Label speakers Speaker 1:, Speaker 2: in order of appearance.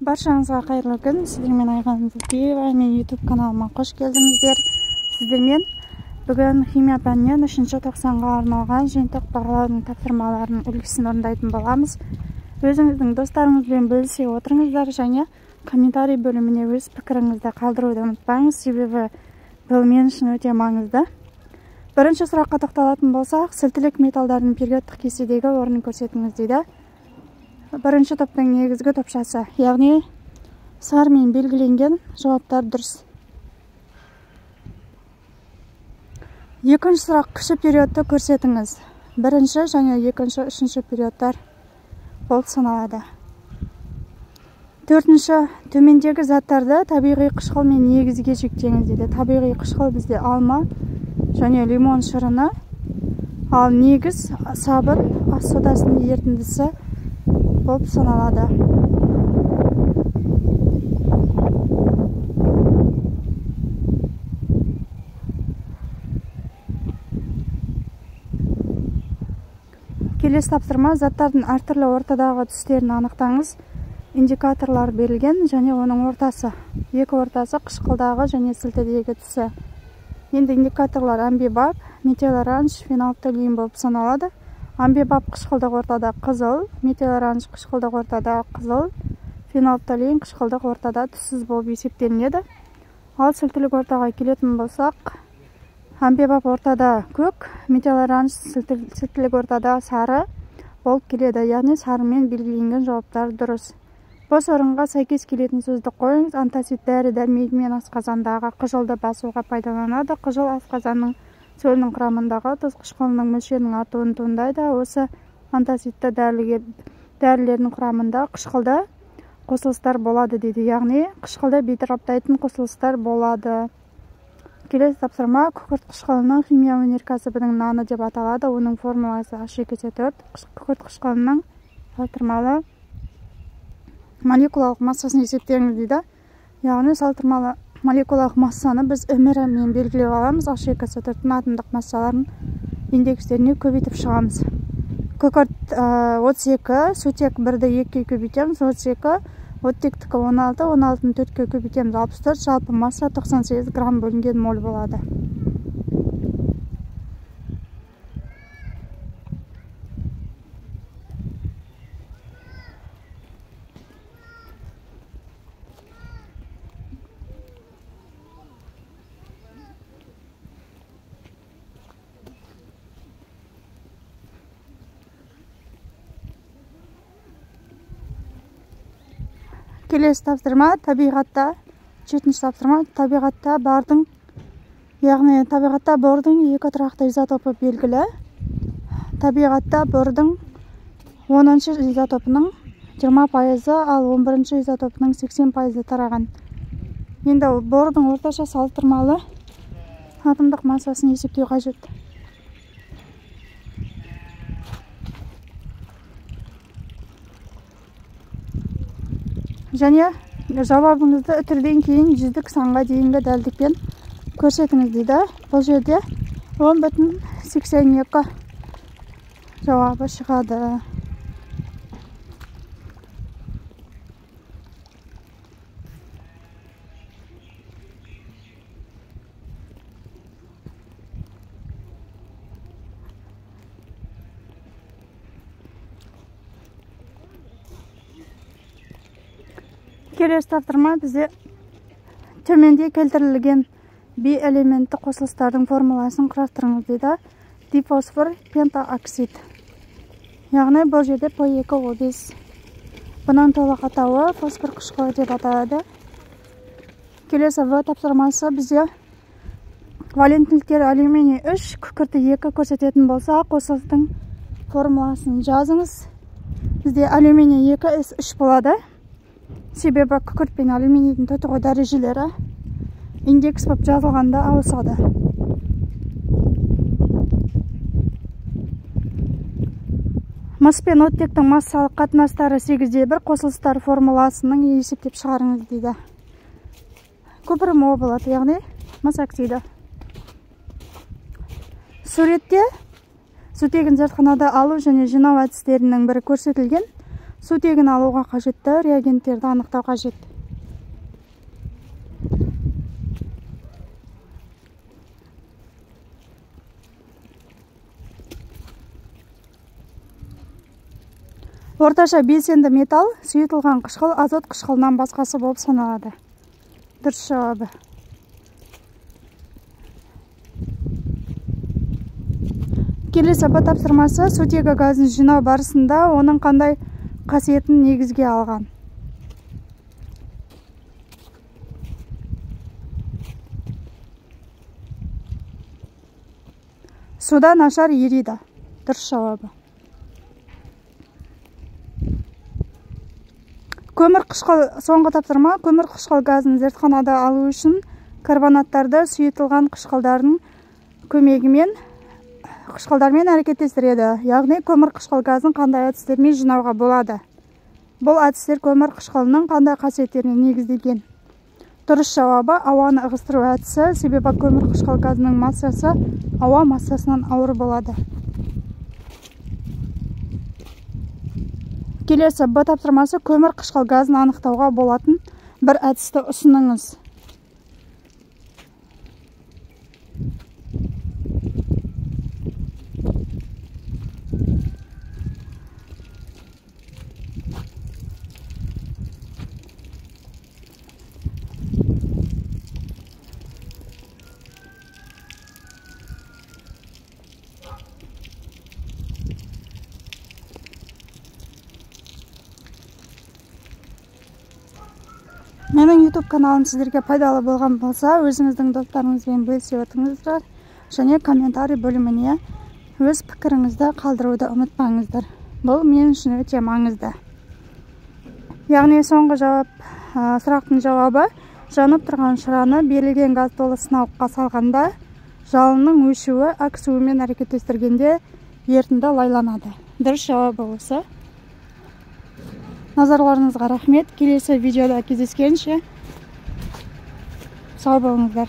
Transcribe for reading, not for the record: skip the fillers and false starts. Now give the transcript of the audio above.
Speaker 1: Баршаңызға қайырлы күн. Сіздермен Айғаным Зулкиева. Мен YouTube каналыма қош келдіңіздер. Сіздермен бүгін химия пәнінен 3-ші тоқсанға арналған жиынтық бағалаудың тапсырмаларының үлгісін орындайтын боламыз. Өзіңіздің достарыңызбен бөлісе отырыңыздар және комментарий бөліміне өз пікіріңізді қалдыруды ұмытпаңыз, себебі бұл мен үшін өте маңызды. Бірінші сұраққа тоқталатын болсақ, сілтілік металдардың периодтық кестедегі орнын көрсетіңіз дейді. Бірінші топтың негізгі топшасы, яғни сарымен белгіленген жауаптар дұрыс. Екінші сұрақ, кіші периодты көрсетіңіз. Бірінші және екінші, үшінші периодтар болып саналады. Төртінші, төмендегі заттарды табиғи қышқыл мен негізге жіктеңіз дейді. Табиғи қышқыл бізде алма және лимон шырыны, ал негіз сабын, ас содасының ерітіндісі болып саналады. Келесі тапсырма, заттардың әртүрлі ортадағы түстерін анықтаңыз. Индикаторлар берілген және оның ортасы. Екі ортасы қышқылдағы және сілтідегі түсі. Енді индикаторлар амбибап, метилоранж, фенолфталеин болып саналады. Амбибап қышқылдық ортада қызыл, метилоранж қышқылдық ортада қызыл, фенолфталеин қышқылдық ортада түссіз болып есептелінеді. Ал сілтілік ортаға келетін болсақ, амбибап ортада көк, метилоранж сілтілік ортада сары болып келеді. Яғни сарымен белгіленген жауаптар дұрыс. Бос орынға сәйкес келетін сөзді қойыңыз. Антацид дәрі-дәрмегімен асқазандағы қыжылды басуға пайдаланады. Қыжыл асқазанның сөлінің құрамындағы тұз қышқылының мөлшерінің артуын туындайды. Осы антацидті дәрілердің құрамында қышқылды қосылыстар болады дейді. Яғни қышқылды бейтараптайтын қосылыстар болады. Келесі тапсырма, күкірт қышқылының химия өнеркәсібінің наны деп аталады. Оның формуласы H2SO4. Күкірт қышқылының салыстырмалы молекулалық массасын есептеңіз дейді. Яғни салыстырмалы молекулалық массаны біз МР-мен белгілеп аламыз. H2SO4-тің атомдық массаларын индекстеріне көбейтіп шығамыз. Күкірт 32, сутек 1-ді 2-ге көбейтеміз, 32, оттектікі 16, 16-ны 4-ге көбейтеміз, 64, жалпы масса 98 грамм бөлінген моль болады. Келесі тапсырма, табиғатта, жетінші тапсырма, табиғатта бардың, яғни табиғатта бордың екі тұрақты изотопы белгілі. Табиғатта бордың 10-шы изотопының 20%, ал 11-ші изотопының 80% тараған. Енді бордың орташа салыстырмалы атомдық массасын есептеу қажет. Және жауабыңызды үтірден кейін жүздік санға дейінгі дәлдікпен көрсетіңіз дейді. Бұл жерде 10,82 жауабы шығады. Келесі тапсырма бізде төменде келтірілген бейэлементті қосылыстардың формуласын құрастырыңыз дейді. Дифосфор пентаоксид. Яғни бұл жерде P2O5. Бұның толық атауы фосфор қышқылы деп аталады. Келесі В тапсырмасы бізде валенттіліктер алюминий 3, күкірті 2 көрсететін болса, қосылыстың формуласын жазыңыз. Бізде алюминий 2 S3 болады. Себебі күкірт пен алюминийдің тотығу дәрежелері индекс болып жазылғанда ауысады. Мыс пен оттектің массалық қатынастары 8,1 қосылыстар формуласының есептеп шығарыңыз дейді. Көпірім О болады, яғни мыс оксиді. Суретте сутегін зертханада алу және жинау әдістерінің бірі көрсетілген. Сутегін алуға қажетті реагенттерді анықтау қажет. Орташа белсенді металл сұйытылған қышқыл азот қышқылынан басқасы болып саналады. Дұрыс жауабы. Келесі Б тапсырмасы сутегі газын жинау барысында оның қандай қасиетін негізге алған? Суда нашар ериді. Дұрыс жауабы. Көмір қышқыл, соңғы тапсырма, көмір қышқыл газын зертханада алу үшін карбонаттарды сұйытылған қышқылдардың көмегімен қышқылдармен әрекеттестіреді. Яғни көмір қышқыл газын қандай әдістермен жинауға болады? Бұл әдістер көмір қышқылының қандай қасиеттеріне негізделген? Дұрыс жауабы ауаны ығыстыру әдісі, себебі көмір қышқыл газының массасы ауа массасынан ауыр болады. Келесі Б тапсырмасы көмір қышқыл газын анықтауға болатын бір әдісті ұсыныңыз. Менің YouTube каналым сіздерге пайдалы болған болса, өзіңіздің достарыңызбен бөлісе өтіңіздер және комментарий бөліміне өз пікіріңізді қалдыруды ұмытпаңыздар. Бұл мен үшін өте маңызды. Яғни соңғы жауап, сұрақтың жауабы жанып тұрған шыраны берілген газ толы сынауыққа салғанда жалынның өшуі әк суымен әрекеттестіргенде ерітінді лайланады. Дұрыс жауабы осы. Назарларыңызға рахмет. Келесі видеода кездескенше сау болыңыздар.